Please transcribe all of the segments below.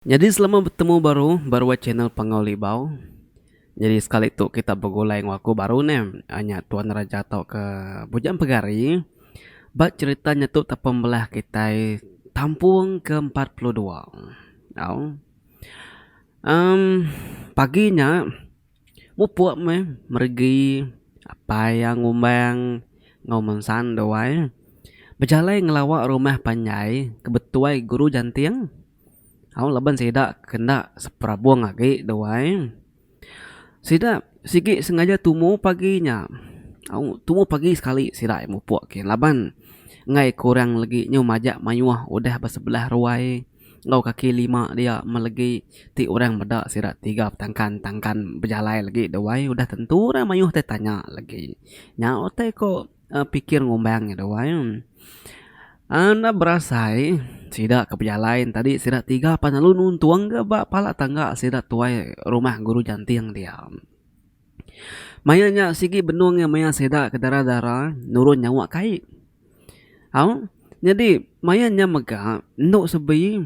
Nyadi selama betemu baru ba ruai channel Panggau Libau. Nyadi sekali tu kita begulai enggau aku baru neh nya Tuan Raja tauka Bujang Pegari ba cherita nyetu tepung belah kitai tampung ke 42. Au. Emm pagi nya mupuk meh meregi apai iya ngumbang enggau mensan duai bejalai ngelawa rumah panjai ke betuai Guru Janting. Au laban sida ke enda seperabung agi duai. Sida sigi sengaja tumu pagi nya. Au tumu pagi sekali sida mupuk ke laban enggai ke orang legi nyu majak mayuh udah ba sebelah ruai enggau kaki lima dia melegi ti orang meda sida tiga betangkan tangkan bejalai legi duai udah tentu orang mayuh tai tanya legi. Nya utai ko. Pikir ngumbang nya dua ai. Enda berasai sida ke bejalai ne tadi sida tiga pan lalu nuntung ga ba pala tangga sida tuai rumah guru janting dia. Maya nya sigi benung iya maya sida ke dara dara nurun nyawa kai. Au nyadi maya nya mega endo sebi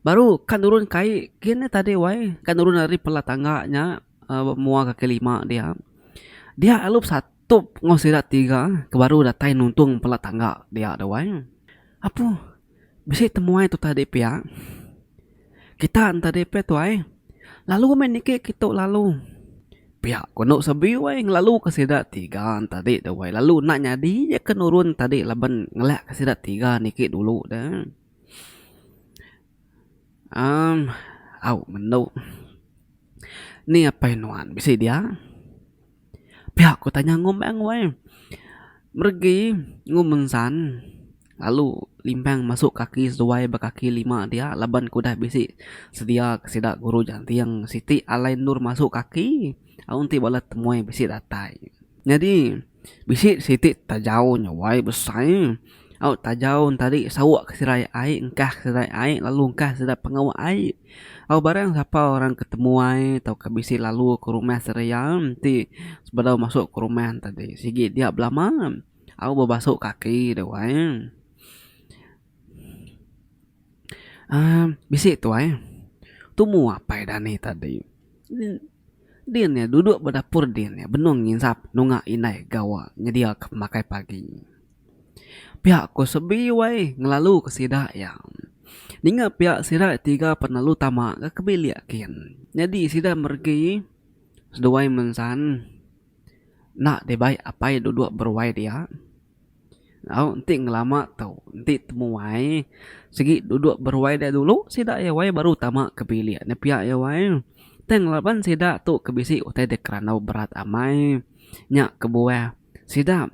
baru ka nurun kai gin ne tadi wai ka nurun ari pala tangga nya ba mua kaki lima dia. Dia lalu besatu. Tu enggau sida tiga ke baru datai nuntung pala tangga dia tu ai. Apu bisi temuai tu tadi pia. Kita enta tadi pia tuai lalu meh niki kitu lalu. Pia ku anu sebi weh ngelalu ke sida tiga tadi tu weh lalu enda nyadi je ke nurun tadi laban ngelak ke sida tiga niki dulu deh. Amm au menu ni apai nuan bisi dia. Pia ku tanya ngumbang weh. Meregi ngumensan lalu limpang masu kaki seduai ba kaki lima dia laban ke udah bisi sedia ke sida guru janting siti alai endur masu kaki au enti bala temuai bisi datai. Nyadi bisi siti tajau nya wai besai au tajau ne tadi sauk ke sirai ai engkah ke sirai ai lalu engkah sida pengawa ai. Au barang sapa orang ke temuai tauka bisi lalu ke rumah seria enti sebedau masuk ke rumah ne tadi sigi dia belama au bebasu kaki tu ai. uhh Bisi tuai tumu apai dani tadi din iya duduk ba dapur din iya benung nginsap nunga indai gawa nyedia ke pemakai pagi. Pia ku sebi wai ngelalu ke sida iya. Ninga pia sida tiga penelu tama ga ke bilik kin. Nyadi sida meregi seduai mensan enda dibai apai duduk beruai dia. Au enti ngelama tu enti temuai sigi duduk beruai dia dulu sida iya wai baru tama ke bilik ne pia iya wai. Tang laban sida tu ke bisi utai dikerandau berat amai nya kebuah sida.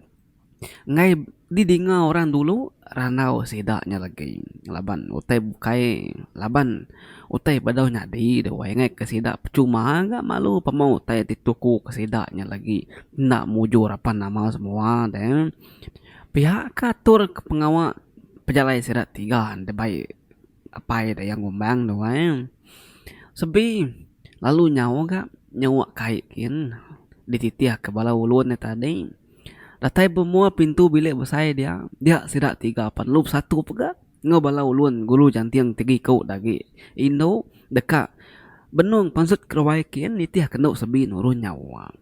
Enggai didinga orang dulu randau sida nya lagi laban utai bukai laban utai bedau nyadi deh weh enggai ke sida pechuma ga malu pemau utai ti tuku ke sida nya lagi enda mujur apan nama semua deh. Pia ka atur ke pengawa pejalai sida tiga dibai apai dayang ngumbang tu ai. Sebi lalu nyau ga nyua kai gin dititih ke bala ulun ne tadi. Datai bemua pintu bilik besai dia, dia sida tiga pan lalu besatu pega enggau bala ulun gulu janting ti iku da agi indu deka benung pansut keruai kin nitih ke endo sebi nurun nyawa.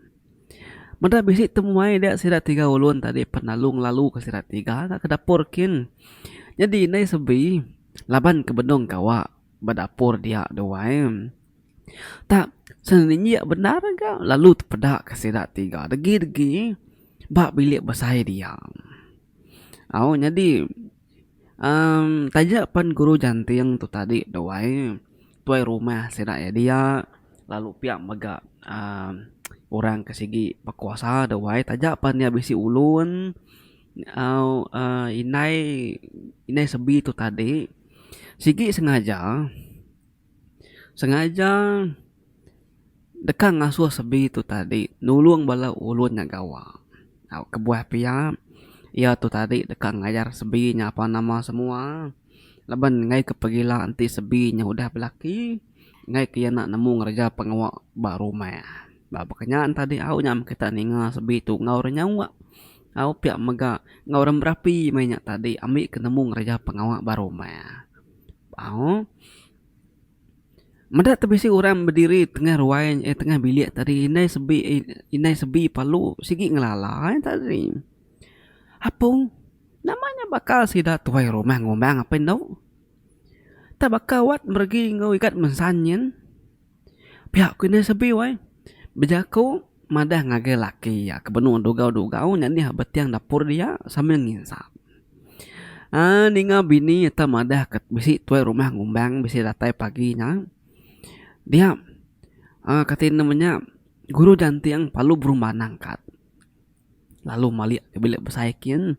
Meda bisi temuai dia sida tiga ulun tadi pan lalu ngelalu ke sida tiga ka ke dapur kin. Nyadi indai sebi laban ke benung gawa ba dapur dia duai. Tak seninjik bendar ga lalu tepeda ke sida tiga degi-degi ba bilik besai dia. Au nyadi uhh taja pan guru janting tu tadi duai tuai rumah sida iya dia lalu pia mega uhh orang ke sigi bekuasa duai taja pan iya bisi ulun au uhh indai indai sebi tu tadi sigi sengaja. Sengaja deka ngasuh sebi tu tadi nulung bala ulun nya gawa. Au kebuah pia iya tu tadi deka ngajar sebi nya apan nama semua laban enggai ke pegila enti sebi nya udah belaki enggai ke iya enda nemu ngereja pengawa ba rumah. Ba baka nya tadi au nya kita ninga sebi tu enggau orang nyawa au pia mega enggau orang berapi meh nya tadi ambi ke nemu ngereja pengawa ba rumah. Au. Meda te bisi orang bediri tengah ruai eh tengah bilik tadi indai sebi indai sebi palu sigi ngelala tadi. Apu nama nya bakal sida tuai rumah ngumbang apai endu. Tak baka wat meregi enggau igat mensan nyin. Pia ku indai sebi wai bejaku madah ngagai laki iya ke benung dugau-dugau nyanih ba tiang dapur dia sambil nginsap. Aaa ninga bini ita madah ke bisi tuai rumah ngumbang bisi datai pagi nya dia aaa kati ne menya guru janting parlu berumban angkat lalu malik ke bilik besai kin.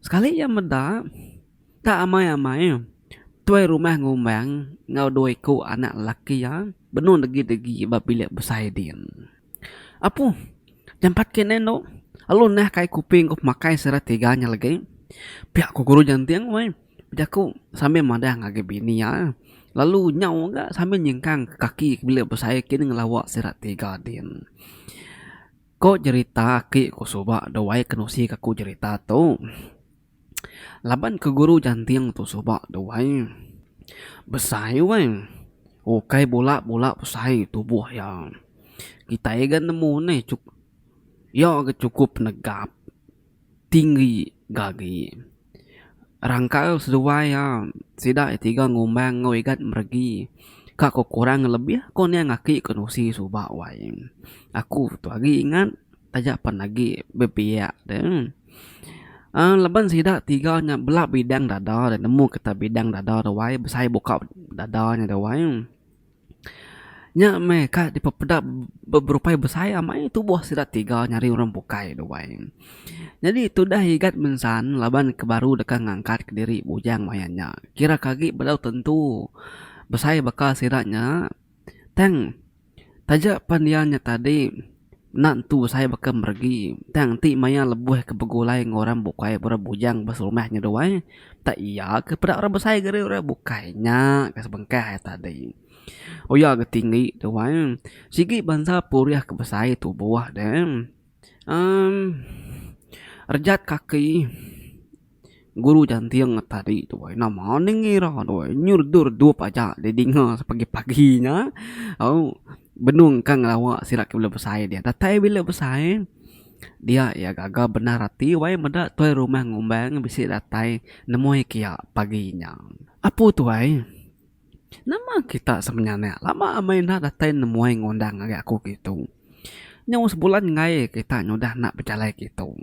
Sekali iya meda, tak amai-amai tuai rumah ngumbang enggau dua iku anak lelaki iya benung degi-degi ba bilik besai din. Apuh, jampat ke indai endo lalu neh kai kupi enggau pemakai sida tiga nya legi. Pia ku guru janting weh bejaku sambil madah ngagai bini iya lalu nyau ga sambil nyingkang kaki ke bilik besai kin ngelawa sida tiga din. Ko jerita aki ku suba duai ke nusi ke aku jerita tu. Laban ke guru janting tu suba duai besai weh ukai bula bula besai tubuh iya. Kitai ga nemu neh iya ga chukup negap. Tinggi gagi. Rangkal seduai iya sida iya tiga ngumbang enggau igat meregi ka ko kurang lebih ko niang aki ke nusi suba wai. Aku tu agi ingat taja pan agi bebiak de. Aaa laban sida tiga nya bela bidang dada da nemu kita bidang dada da wai besai buka dada nya da wai. Nya meh ka dipepeda berupai besai amai tubuh sida tiga nyari orang bukai tu ai. Nyadi tudah igat mensan laban ke baru deka ngangkat kediri bujang maya nya. Kira ke agi bedau tentu besai baka sida nya tang taja pan iya nya tadi enda tentu besai baka meregi tang enti maya lebuh ke begulai enggau orang bukai orang bujang ba serumah nya tu ai tak iya ke peda orang besai gari orang bukai nya ke sebengkah tadi. Uya ke tinggi tu ai sigi bansa purih ke besai tubuh de uhh rejat kaki guru janting tadi tu ai nama ne ngira tu ai nyu redup redup aja didinga pagi pagi nya au benung ka ngelawa sida ke bela besai dia datai bela besai dia iya gaga bendar ati wai meda tuai rumah ngumbang bisi datai nemui kiya pagi nya. Apu tuai. Nama kita semenyanak lama amai enda datai nemuai ngundang ngagai aku kitu. Nyau sebulan enggai kita nyudah enda bejalai kitu.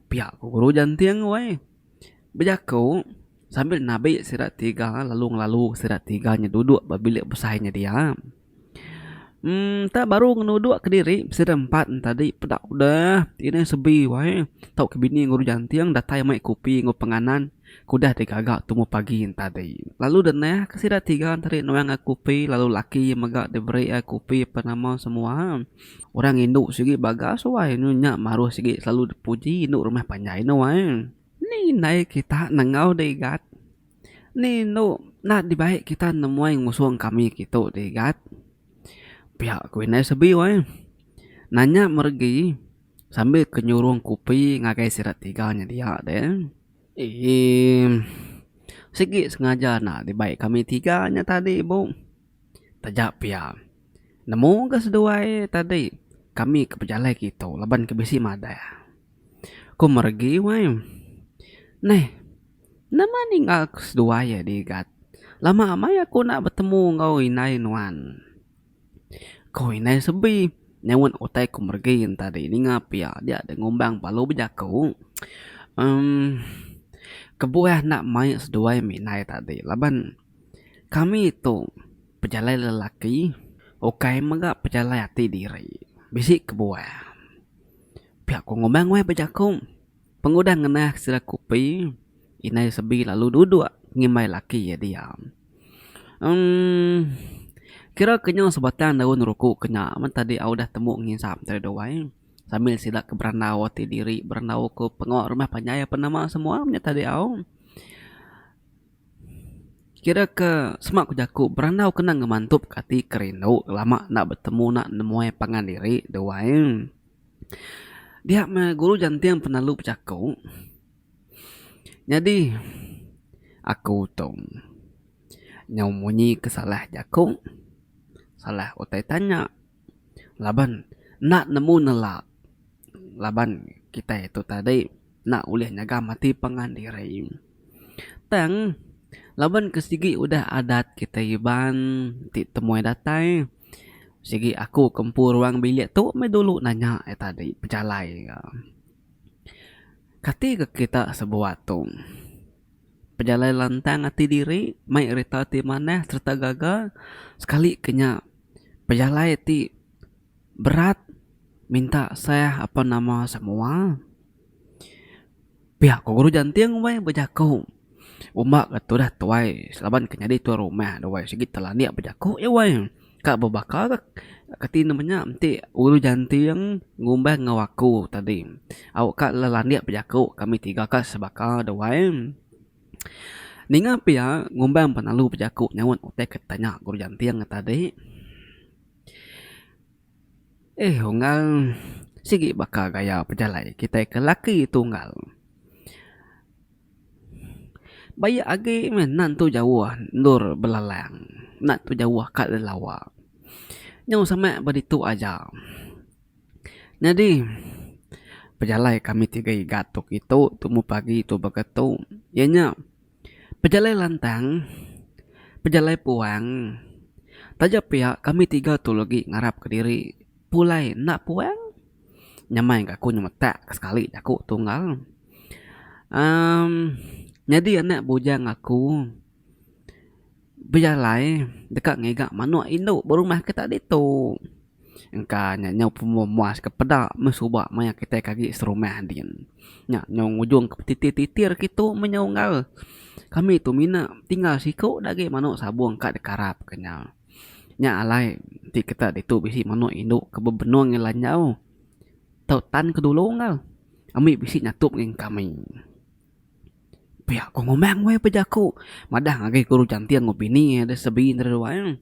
Pia ku guru janting weh bejaku sambil nabi sida tiga lalu ngelalu sida tiga nya duduk ba bilik besai nya dia. Emm tak baru ngenuduk kediri sida empat ne tadi peda udah ini sebi wai tauka bini guru janting datai mai kopi enggau penganan ke udah digaga tumu pagi ne tadi. Lalu denah ke sida tiga ne tadi nuang ai kopi lalu laki mega diberi ai kopi apan nama semua. Orang indu sigi bagas wai anu nya maruh sigi selalu dipuji indu rumah panjai ne wai. Ni indai kita nengau digat. Ni endu enda dibai kita nemuai ngusung kami kitu ti igat. Pia ku indai sebi weh. Nanya meregi sambil ke nyurung kopi ngagai sida tiga nya dia deh. Emm sigi sengaja enda dibai kami tiga nya tadi bu. Taja pia nemu ga seduai tadi kami ke bejalai kitu laban ke bisi madah. Ku meregi weh. Neh. Nama ninggal ku seduai iya digat. Lama amai aku enda betemu enggau indai nuan. Ku indai sebi nyaut utai ku meregi tadi ninga pia dia deh ngumbang balu bejaku uhh kebuah enda mai seduai mih indai tadi laban kami tu pejalai lelaki ukai mega pejalai ati diri bisi kebuah. Pia ku ngumbang weh bejaku. Pengudah ngenah sida kupi, indai sebi lalu duduk ngimbai laki iya dia. Emm kira ke nyau sebatang daun ruku ke nya men tadi au udah temu nginsap tadi duai sambil sida ke berandau ati diri berandau ke pengawa rumah panjai apan nama semua nya tadi au. Kira ke sema ku jaku berandau kena ngemantup ke ati ke rindu lama enda betemu enda nemuai pangan diri duai. Dia meh guru janting penalu bejaku nyadi aku tu. Nyau munyi ke salah jaku, salah utai tanya laban enda nemu nela laban kitai tu tadi enda ulih nyaga mati pangan diri. Tang laban ke sigi udah adat kitai Iban ti temuai datai sigi aku ke empu ruang bilik tu meh dulu nanya iya tadi pejalai iya. Kati ke kita sebuat tu pejalai lantang ati diri mai rita ti manah sereta gaga sekali ke nya pejalai ti berat minta sah apan nama semua. Pia ko guru janting weh bejaku. Umba ke tudah tuai selaban ke nyadi tuai rumah tu weh sigi telandik bejaku iya weh. Ka bebaka ka kati ne menya enti guru janting ngumbang enggau aku tadi. Au ka lelandik bejaku kami tiga ka sebaka tu weh. Ninga pia ngumbang penalu bejaku nyaut utai ke tanya guru janting tadi. Eh unggal sigi baka gaya pejalai kitai ke laki tunggal. Bayak agi meh enda nentu jauh endur belalang enda nentu jauh ka lelawa. Nyau sama ba ditu aja. Nyadi pejalai kami tiga igat tu kitu tumu pagi tu baka tu iya nya. Pejalai lantang, pejalai puang. Taja pia kami tiga tu legi ngarap kediri pulai enda puang. Nyamai ga aku nyemetak sekali jaku tunggal. Emm nyadi anak bujang aku bejalai deka ngiga manuk indu ba rumah kita ditu. Engka nya nyau pemuas ke peda meh suba maya kitai ke agi serumah din. Nya nyau ngujung ke titir titir kitu meh nyau unggal. Kami tu mina tinggal siku da agi manuk sabung ka dikarap ke nya. Nya alai enti kita ditu bisi manuk indu ke bebenung ngi lanjau tau tan ke dulu unggal ami bisi nyatup ngi kami. Pia ku ngumang weh bejaku madah ngagai guru janting enggau bini iya deh sebi enda duai.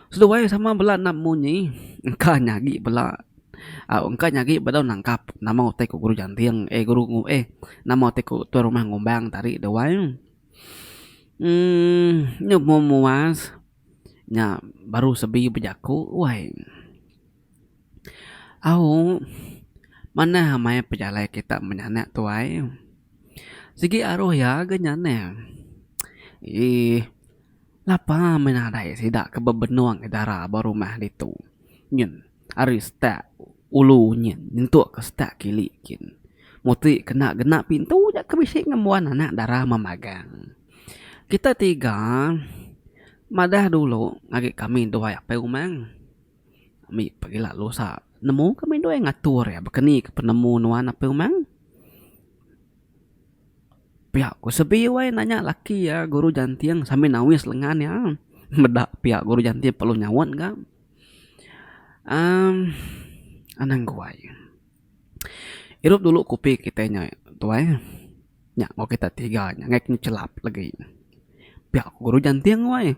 Seduai sama bela enda munyi engka nya agi bela au engka nya agi bedau nangkap nama utai ku guru janting eh guru eh nama utai ku tuai rumah ngumbang tadi duai. Emm nyau muas nya baru sebi bejaku wai. Au manah amai pejalai kita menyanak tuai. Sigi aruh iya ga nyanak. Eii lapa meh nadai sida ke bebenung dara ba rumah ditu. Nyin ari setak ulu nyin nyentuk ke setak kili kin. Muti kena genap pintu ja ke bisi ngembuan anak dara memagang. Kita tiga madah dulu ngagai kami duai apai umang. Ami pagila lusa nemu kami dua ngatur iya baka ni ke penemu nuan apai umang. Pia ku sebi wai nanya laki iya guru janting sambil nawis lengan iya meda pia guru janting perlu nyaut ga. Emm anang guai. Irup dulu kopi kitai nya tuai nya enggau kita tiga nya ngagai ke chelap lagi. Pia ku guru janting wai.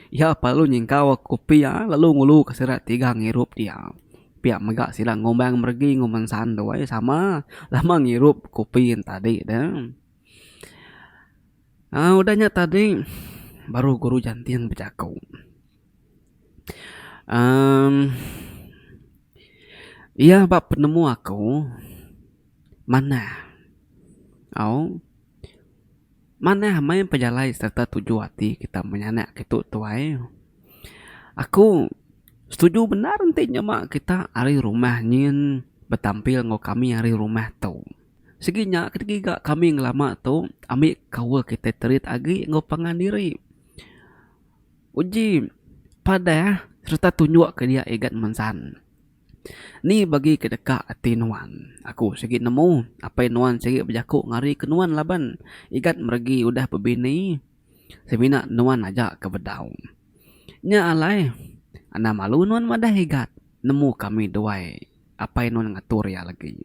Iya perlu nyingkau kopi iya lalu ngulu ke sida tiga ngirup dia. Pia mega sida ngumbang meregi enggau mensan tu ai sama lama ngirup kopi tadi ne. Aaa udah nya tadi baru guru janting bejaku. Aaa iya ba penemu aku manah au. Manah meh pejalai sereta tuju ati kita menyanak kitu tuai. Aku setuju bendar enti nyema kita ari rumah nyin betampil enggau kami ari rumah tu. Sigi nya ke digiga kami ngelama tu ambi kaul kitai terit agi enggau pangan diri. Uji padah sereta tunjuk ke dia igat mensan. Ni bagi ke deka ati nuan. Aku sigi nemu apai nuan sigi bejaku ngari ke nuan laban igat meregi udah bebini semina nuan aja ke bedau. Nya alai anang malu nuan madah igat nemu kami duai apai nuan ngatur iya lagi.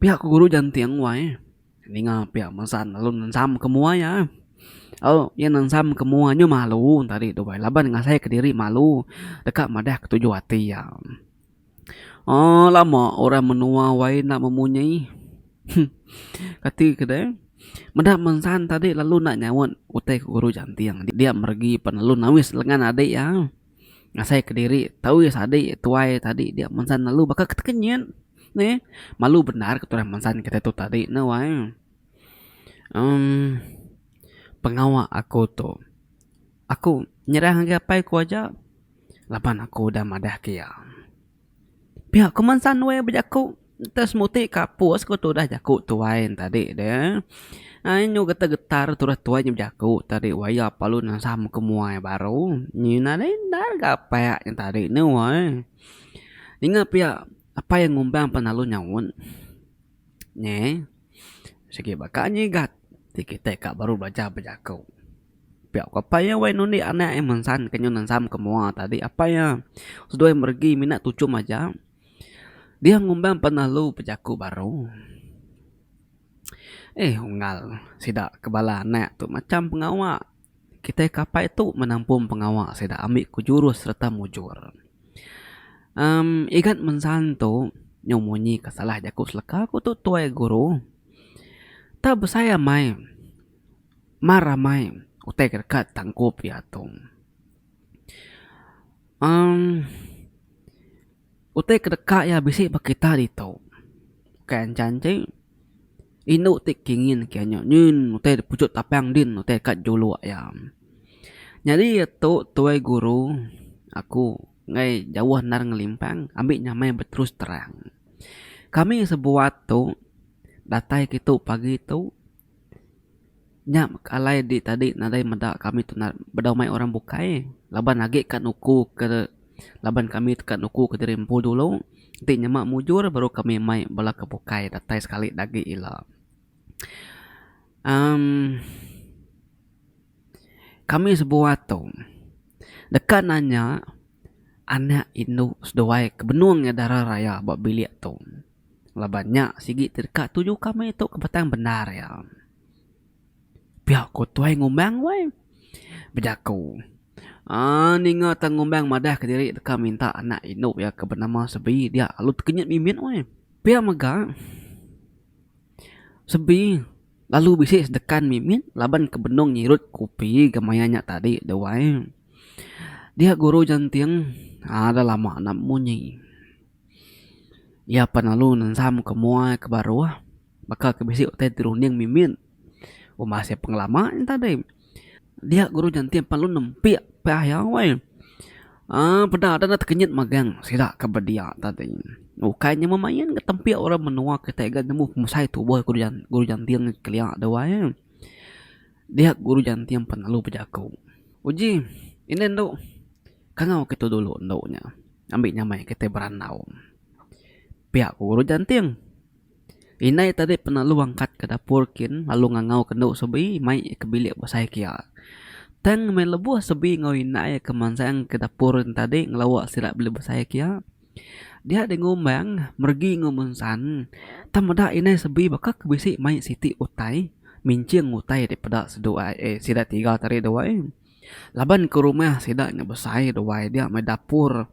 Pia ku guru janting wai. Ninga pia mesan lalu nensam ke mua iya. Au iya nensam ke mua nyu malu tadi tu bai laban ngasai kediri malu deka madah ke tuju ati iya. Aaa lama orang menua wai enda memunyi. Kati ke deh. Meda mensan tadi lalu enda nyaut utai ke guru janting. Dia meregi pan lalu nawis lengan adik iya. Ngasai kediri tawis adik tuai tadi dia mensan lalu baka ke tekenyit. Neh malu bendar ke tudah mensan kitai tu tadi ne wai. Emm pengawa aku tu aku nyerah ngagai apai ku aja laban aku udah madah ke iya. Pia ku mensan weh bejaku enti semuti ka apus ku tudah jaku tuai ne tadi deh. Ai nyu getar getar tudah tuai nya bejaku tadi waya palu nensam ke muai baru nyi nadai endar ga apak nya tadi ne weh. Ninga pia apai ngumbang pan lalu nyaut nyeh sigi baka nyigat ti kitai ka baru belajar bejaku. Pia ku apai iya wai nundi anak iya mensan ke nyau nensam ke mua tadi apai iya seduai meregi mina tuchum aja. Dia ngumbang penalu bejaku baru. Eh unggal sida ke bala anak tu macam pengawa kitai ke apai tu menampung pengawa sida ambi ku jurus sereta mujur. Emm igat mensan tu nyau munyi ke salah jaku seleka ku tu tuai guru. Tak besai amai. Mar amai utai ke deka tangkup iya tu. Emm utai ke deka iya bisi ba kita ditu. Kai ancan ti indu ti kingin ke nya nyin utai da pujut tapang din utai ka juluk iya. Nyadi iya tu tuai guru aku enggai jauh endar ngelimpang ambi nyamai beterus terang. Kami sebuat tu datai kitu pagi tu. Nya alai di tadi nadai meda kami tu bedau mai orang bukai laban agi ka nuku ke laban kami ka nuku kediri empu dulu ti nyema mujur baru kami mai bala ke bukai datai sekali da agi ila. Emm kami sebuat tu deka nanya anak indu seduai ke benung iya dara raya ba bilik tu. Laban nya sigi ti deka tuju kami tu ke batang bendar iya. Pia ku tuai ngumbang weh bejaku. Aaa ninga tang ngumbang madah kediri deka minta anak indu iya ke benama Sebi dia lalu tekenyit mimit weh. Pia mega Sebi lalu bisi sedekan mimit laban ke benung nyirut kopi ga maya nya tadi deh wai. Dia guru janting aaa dah lama enda munyi. Iya pan lalu nensam ke mua ke baruh baka ke bisi utai dirunding mimit. Umbas iya pengelama nya tadi. Dia guru jantin pan lalu nempik pah iya weh. Aaa peda deh tekenyit magang sida ke bedia tadi. Ukai nya memain ga tempik orang menua kitai ga nemu pemesai tubuh guru jantin kelia deh weh. Dia guru jantin pan lalu bejaku. Uji indai endu kangau kitu dulu endu nya. Ambi nyamai kitai berandau. Pia ku guru janting. Indai tadi penalu angkat ke dapur kin lalu ngangau ke endu sebi mai iya ke bilik besai kia. Tang meh lebuh sebi enggau indai ke mansang ke dapur tadi ngelawa sida bilik besai kia. Dia deh ngumbang meregi enggau munsan tang meda indai sebi baka ke bisi mai siti utai minching utai dipeda seduai eh sida tiga tadi tu ai. Laban ke rumah sida nya besai duai dia meh dapur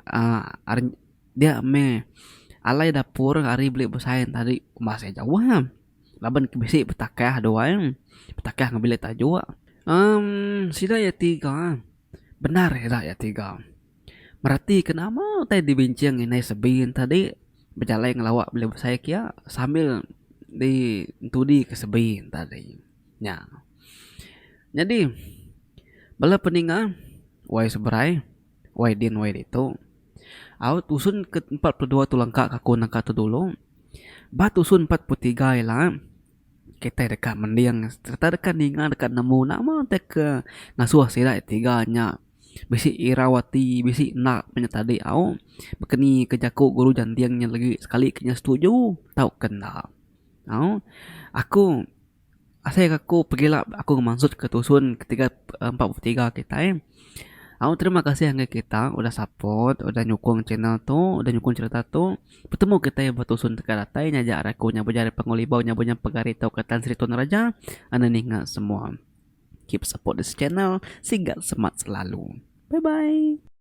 uhh dia meh alai dapur ari beli besai tadi masih jauh laban ke bisi betakah duai betakah ngan bilik tajuk uhh sida iya tiga bendar sida iya tiga mereti ke nama utai dibincing indai sebi tadi bejalai ngelawa bilik besai kiya sambil di entudi ke sebi tadi. Nya. Nyadi bala peninga wai seberai wai din wai ditu au tusun ke 42 tu lengka ka aku nangka tu dulu ba tusun 43 ila kitai deka mending sereta deka ninga deka nemu nama te ke ngasuh sida tiga nya bisi irau ati bisi enda meh nya tadi au bekeni ke jaku guru janting nya lagi sekali ke nya setuju tauka enda. Au aku Asai ke aku pegila aku ngemansut ke tusun ketiga 43 kitai. Au terima kasih ngagai kita udah support udah nyukung channel tu udah nyukung cerita tu. Betemu kitai ba tusun ti ka datai nya aja ari aku nya bejari Panggau Libau nya bunya Pegari tauka Tan Sri Tun Raja anu ninga semua. Keep support this channel siga semat selalu. Bye bye.